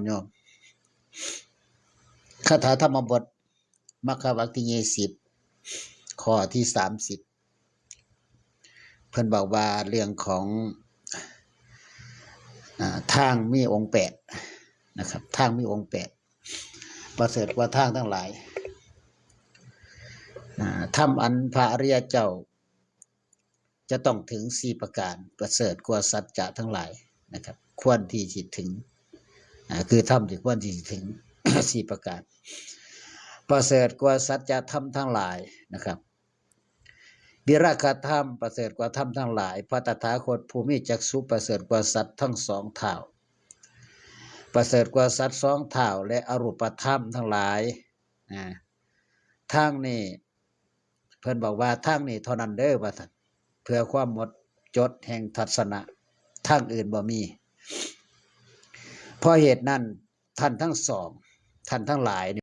ໂຍມ ຄາຖາທຳມະບົດ ມັກຄະວັກທີຊາວ ຂໍ້ທີສາມສິບ ເພິ່ນບອກວ່າເລື່ອງຂອງ ອາ ທາງມີອົງແປດນະຄັບ ທາງມີອົງແປດ ປະເສີດກວ່າທາງທັງຫຼາຍ ອາ ທຳອັນພະອະລິຍະເຈົ້າ ຈະຕ້ອງເຖິງສີ່ປະການ ປະເສີດກວ່າສັດຈະທັງຫຼາຍນະຄັບ ຄວນທີ່ຊິເຖິງ ອາ ຄືທຳທີ່ຄວນທີ່ຊິເຖິງ ສີ່ປະການ ປະເສີດກວ່າສັດຈະທຳທັງຫຼາຍນະຄັບ ວິລາຄະທຳ ປະເສີດກວ່າທຳທັງຫຼາຍ ພະຕະຖາຄົດຜູ້ມີຈັກສຸ ປະເສີດກວ່າສັດທັງສອງທ້າວ ປະເສີດກວ່າສັດສອງທ້າວ ແລະ ອະຮູປະທຳທັງຫຼາຍ ອາ ທາງນີ້ ເພິ່ນບອກວ່າ ທາງນີ້ເທົ່ານັ້ນເດີ ວ່າຊັ້ນ ເພື່ອຄວາມໝົດຈົດແຫ່ງທັດສະນະ ທາງອື່ນບໍ່ມີ ເພາະເຫດນັ້ນ ທ່ານທັງສອງ ທ່ານທັງຫຼາຍ